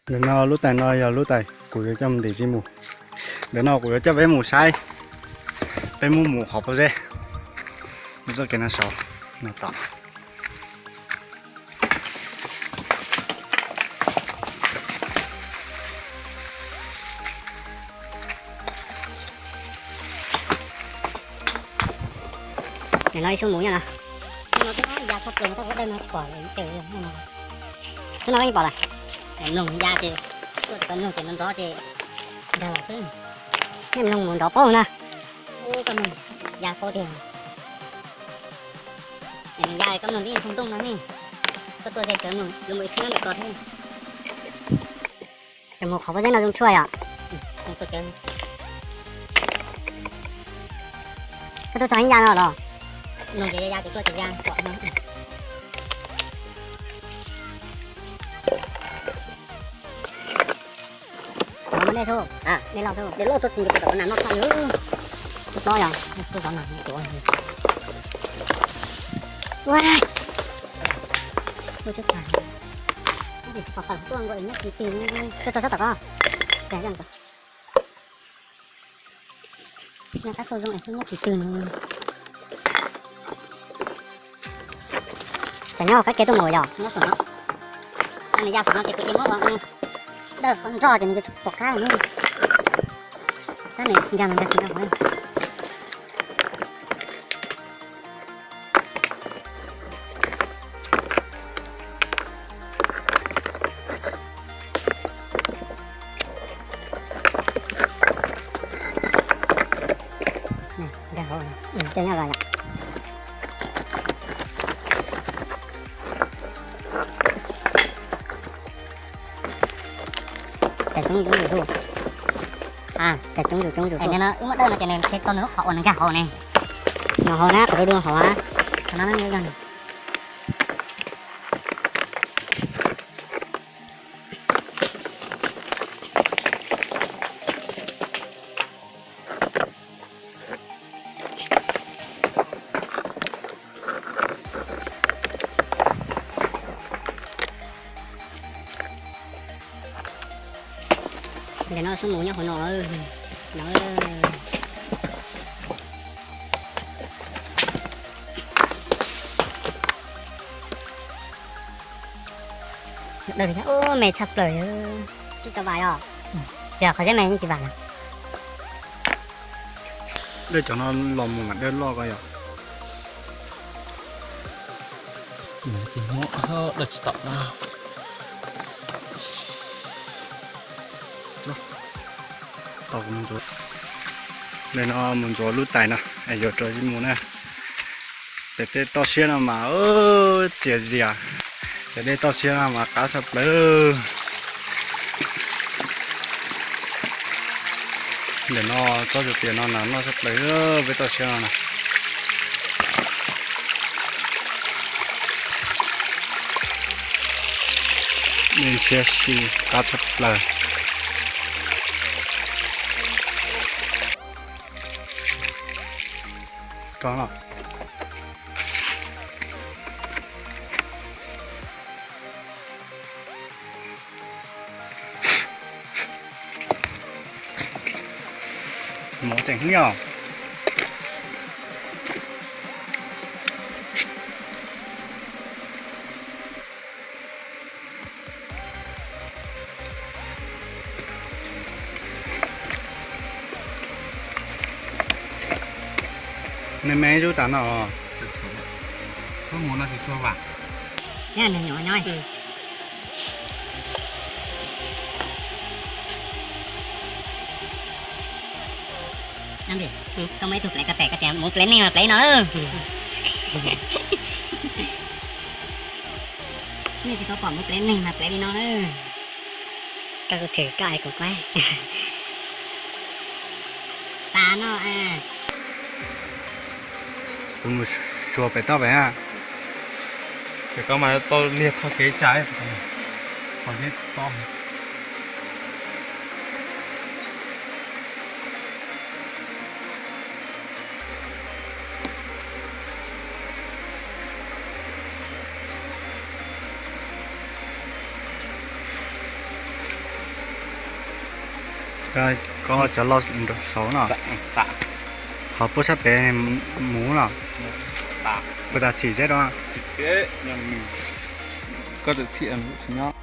Ntawm no lub tais no yog lub tais kuv yuav coj mus ntim zib mus. Ntawm no kuv yuav coj peb mus saib, peb mus mus qhov pob zeb, mus txoj kev no saud no tom. Nim no ib xub mus nyob no, hnub no twb ya tshaj plaws no, tab sis dawb no tsis pom li. Hnub no koj yeej pom lawm, mloog ya ces tuaj tim koj mloog ces nrov nrov ces nkag los xwb. Nej mloog mus nrov paub na. Ub, koj mloog ya paub tiag. Ces nws ya koj mloog tib zoo nrooj no ne. Koj tuaj ze sawv mus, yuav mus ib xub nyob ntawm ko thiab. Ces mus qhov pob zeb no zoo tshuaj yom. Koj tuaj txog ib ya no los? Mloog ces ya, ces tuaj ces ya, pom no. Ua, nej xub, nej loj xub, nej loj txog tsis nco tom nas noj tag li. Tsis tob yog xub zov nas tuav. Ua, ua tsis tas. Koj txog sab tom ko. Nyob qab xauj zoo es xub nyob kis twg no. Tsam nyob qab kev tuaj mus yog nyob saum no. Nws ya saum no ces kuv cia muab ua dawj qhov nroj ces nws yuav tsis pom qab ne. Sab nws nkag mas nkag tsis nkag hauv. Nkag hauv, coj nyob los yom. Tais coob coob zuj zus. A, tais coob zuj coob zuj zus. Nim no wb muab dawj no ces nws thiaj tau nws lub qhov uas nws nkag hauv ne. No hauv na, qhov dub dub hauv na. Qhov no yog Ntawm no xub mus nyob hauv no. No. Ub, me tshaj plaws. Tsis tau vam os. Ces qhov zeb me yeej tsis vam lawm. Dawj cov no los mus mam dawj loj ko yom. Dawj tsis tom no. Ntawm no mus ntxuav lub tais no es yuav rau zib mus na. Pem tej toj siab no mas txias zias, pem tej toj siab no mas qab tshaj plaws. Ntawm no tsob cuv tias no nas noj tshaj plaws peb toj siab no na. Dej ntshiab si qab tshaj plaws. Mov tseem hnub yog. Me me zub tas no. Nws nyuam nyob. Koj muaj ib tug plev koj tes koj tias mus plev neeg mas plev li no. Nej tsis tau pom mus plev neeg mas plev li no. Koj kuj thwm koj es kuv kuaj. Tas no. Kuv mus suav pem toj pem ha. Pem ko mas tau liag tho kev tsa, qhov zeb tob. Koj cov loj nraum saud no, qhov puab sab pem mus los, puas tas txhim zeb rau? Koj txawm txhim nyob.